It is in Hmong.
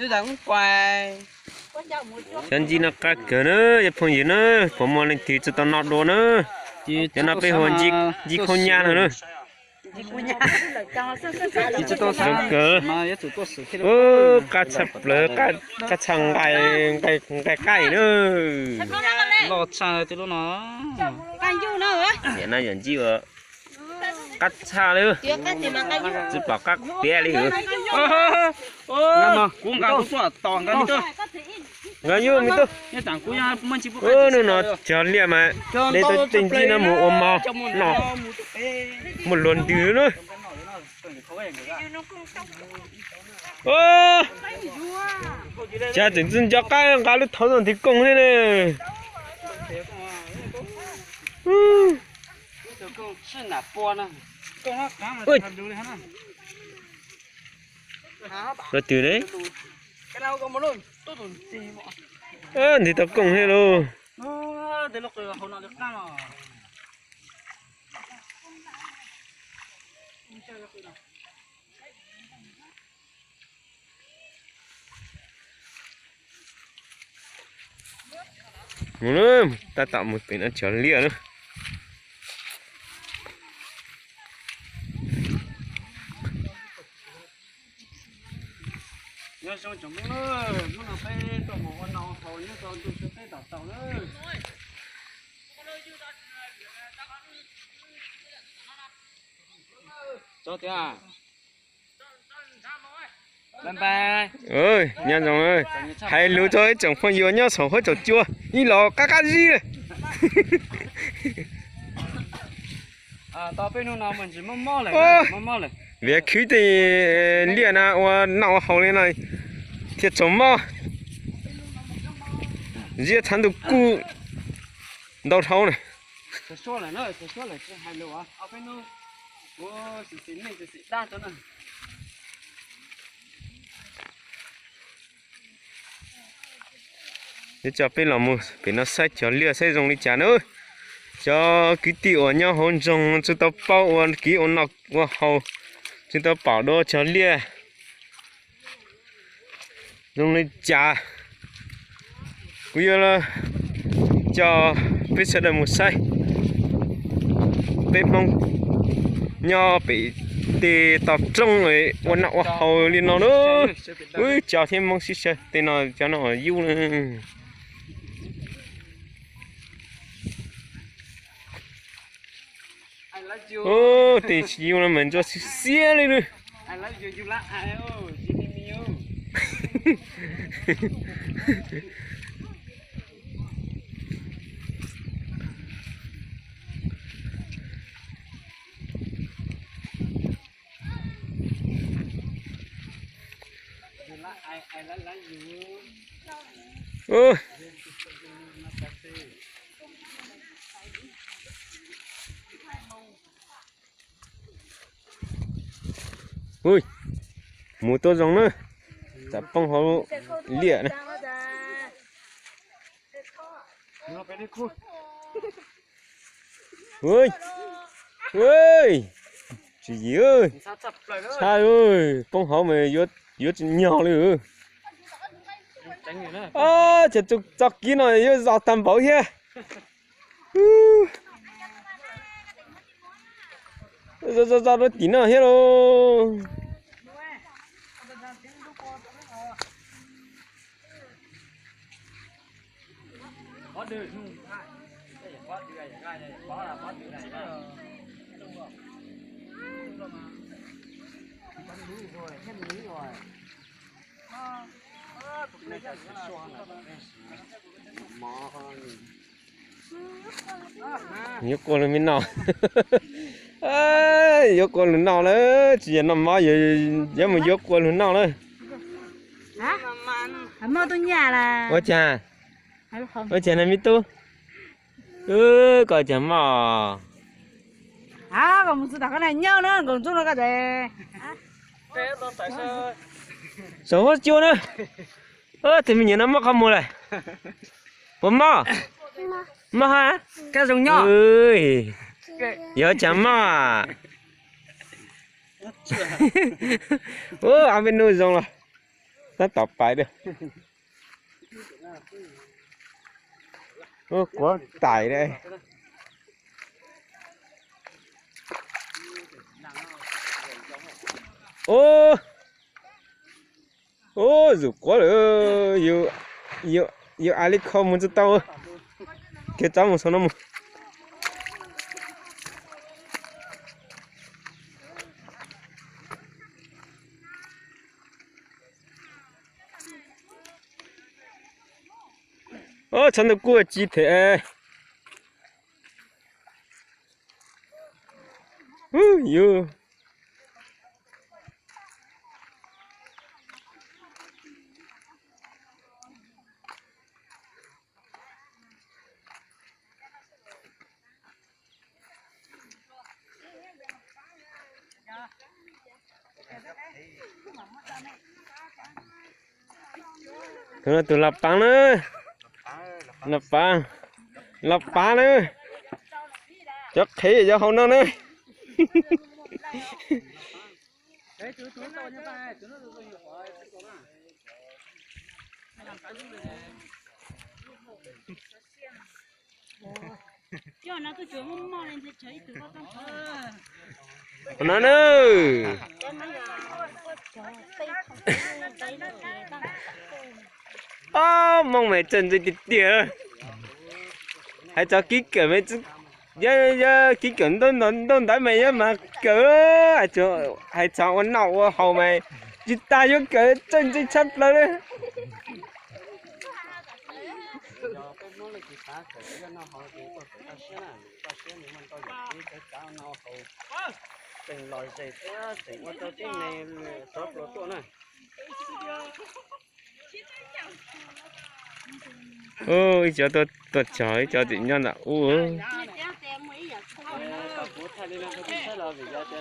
Cov ntxim no qab kawg na, cov phooj ywg na, puas muaj leej twg tsis tau noj dua na? Cov no peb hu ntxim khaub nyas no na. Zoo kawg. Qab tshaj plaws, qab tshaj nqaij, nqaij qaij na. Niam no yog ntxim ua qab tshaj li, tsis pom qab piav li. Nqa yub me tub. Hnub no cog liaj mas de tau tej ntxim no mus ua mov no, muaj luag ntws na. Cas tseem tsis nco qab nqa lub thauv ntiv kooj thiab ne. Luag twg ne? Ntiv tau kooj thiab lauj. Mus, tab tom mus pem no cog liaj na. Nyob zoo tsoom Hmoob, hnub no peb tuaj mus ua noj ua haus nyob rau ntuj teb tom tau na. Nyob zoo, hais lus rau ib tsoom phooj ywg nyob saum huab saum cua ib los qab qab zib lawm. Vim khwv tej liaj na ua noj ua haus li no thiaj tsaus mob. Ziab txhav ntuj kuj ntau dhau na. Yuav coj peb los mus pem no saib cog liaj saib zoo li cas na. Cov kwv tij uas nyob hauv nroog tsis tau paub ua kev ua noj ua haus, tsis tau pom dua cog liaj zoo li cas, kuv yuav coj peb sawv daws mus saib peb Hmoob nyob pem tej toj roob ua noj ua haus li no na. Wb cov thiab Hmoob sib saib tej no, cov no yub na. Tej tsis yub no mas ntsuab xiab xiab li na. Mus tuaj zoo na, tsam poob hauv liaj na. Tsis yim, tshaj, poob hauv mas yuav tsis nyog li. Ces txoj kev no yuav zos tag npaum thiab. Zos zos rau tim no thiab lauj. Yuav qua lug me noj. Yuav qua lug noj lawm, tsis yog noj mov, yuav mus yuav qua lug noj lawm. Ua cas, ua cas na me tub? Koj cas moj? Saum huab cua na. Tus me nyuam no mob qhov muag lawm. Puas mob? Mob ha? Yog cas mob? Ua, ob peb hnub zoo los. Tab tom pais dab. Ua quav tais dab. Ub, ub, zuj quav lawm. Yus, yus a li kho mus tsis tau. Kiag tsob mus saum no mus. Ub, tsob ntoo kuj ci thiab. Ub, yus. Tus no tus los pav na, los pav, los pav na, cov qhev cov hauv no na. Qhov no na. Ob, Hmoob mas txawj ntse tiag tiag. Hais txog kib kawm mas, yog kib kawm ntaub ntawv mas yuav mas kawm. Hais txog ua noj ua haus mas tsis tas yuav kawm, txawj ntse tshaj plaws li. Ub, ib cov tuaj txog, ib cov tseem nyob ntawm ub.